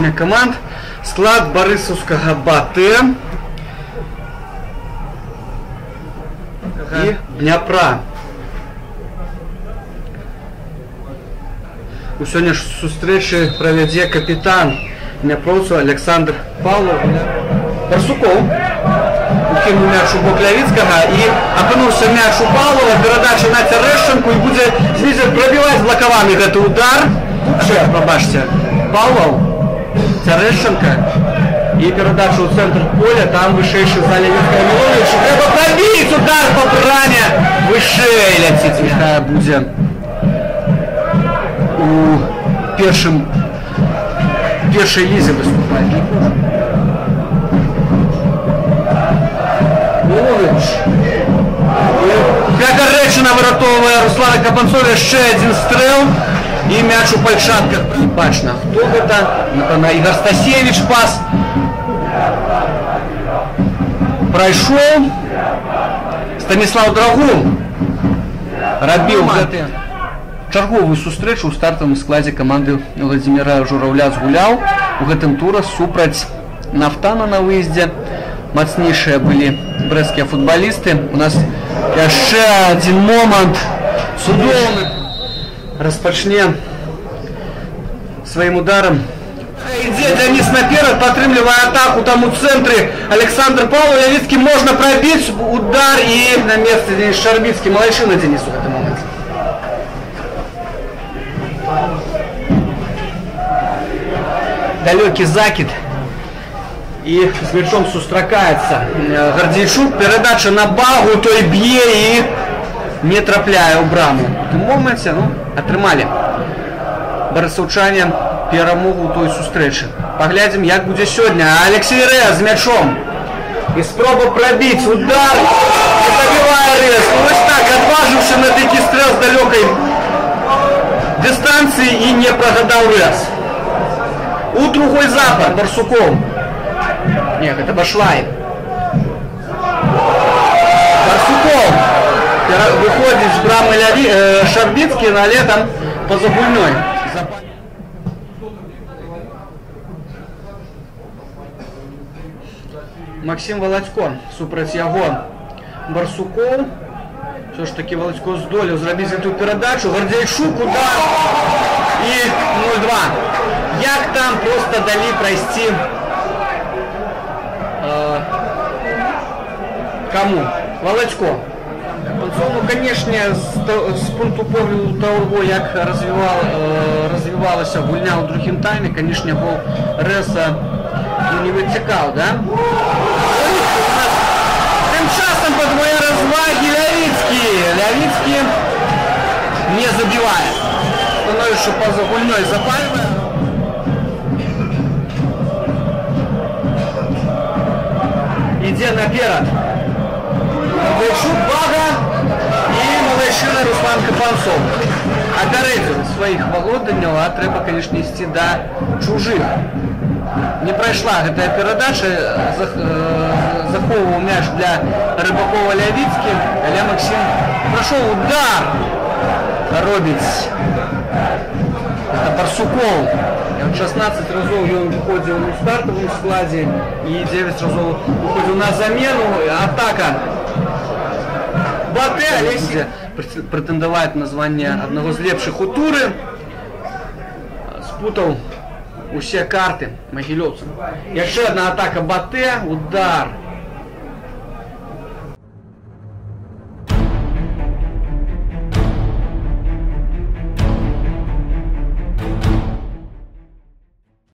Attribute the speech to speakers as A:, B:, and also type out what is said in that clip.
A: сёння каманд. Склад барысаўскага БАТЭ і Дняпра. У сёння ж сустрэчы правядзе капітан дняпроўцаў Александр Павлов. Барсукоў укінуў мяч у бок Лявіцкага і апынуўся мяч у Павлова. Перадача на Цярэшчанку і будзе Зміцер прабіваць блакаваны гэты удар. Прабачце, Павлов, Цярэшчанка і перадача ў цэнтр поля, там вышэйшы за Лявіцкага Мілонович. Трэба прабіць, удар па браме, вышэй ляціць. Якая будзе у першай лізе выступаць. Мілонович. Пягарэчына выратоўвае Руслана Капанцова, яшчэ адзін стрэл і мяч у пальчатках. Не бачна, хто гэта. Напэўна, Ігор Стасевич пас прайшоў. Станіслав Драгун рабіў гэты чарговую сустрэчу ў стартавым складзе каманды Владзіміра Жураўля згуляў у гэтым туры супраць Нафтана на выездзе. Мацнейшыя былі брэсцкія футбалісты. У нас яшчэ адзін момант цудоўны. Распачне сваім ударам. Ідзе Дзяніс наперад, падтрымлівае атаку там у цэнтры Александр Павлов. Лявіцкі можна прабіць удар і на месцы Дзяніс Шарбіцкі. Малайчына Дзяніс у гэтым моманце. Далёкі закід. І з мячом сустракаецца Гардзейчук. Перадача на Багу, той б'е і не трапляе ў браму. У тым моманце, ну, атрымалі барысаўчане перамогу ў той сустрэчы. Паглядзім, як будзе сёння. Алексей Рэз з мячом. І спроба прабіць удар. І забівае Рэз. Ну, вось так, адважыўся на такі стрэл з далёкай дыстанцыі і не прагадаў Рэз. У другой запад Барсукоў. Не, гэта Башлай. Барсукоў выходзіць з брамы Шарбіцкі, але там па-за гульнёй. Максім Валадзько супраць яго Барсукоў. Усё ж такі Валадзько здолеў зрабіць гэтую перадачу. Гардзейчук, удар і 0-2. Як там проста далі прайсці кому? Валадзько. Капанцоў, ну, канешне, з пункту погляду таго, як развівалася гульня ў другім тайме, канешне, гол Рэса не выцякаў, да? Тым часам падвое развагі Лявіцкі. Лявіцкі не забівае. Становішча па-за гульнёй запальвае. Ідзе наперад Гардзейчук, Бага і малайчына Руслан Капанцоў. Апярэдзіў сваіх валоданняў, а трэба, канешне, ісці да чужых. Не прайшла гэтая перадача, захоўваў мяч для Рыбакова Лявіцкі, але Максім прайшоў удар. Робіць это Барсукоў. 16 разоў ён выходзіў у стартавым складзе і 9 разоў выходзіў на замену. Атака БАТЭ, але прэтэндаваць на званне аднаго з лепшых у туры. Спутаў усе карты магілёўцам. Яшчэ адна атака БАТЭ, удар.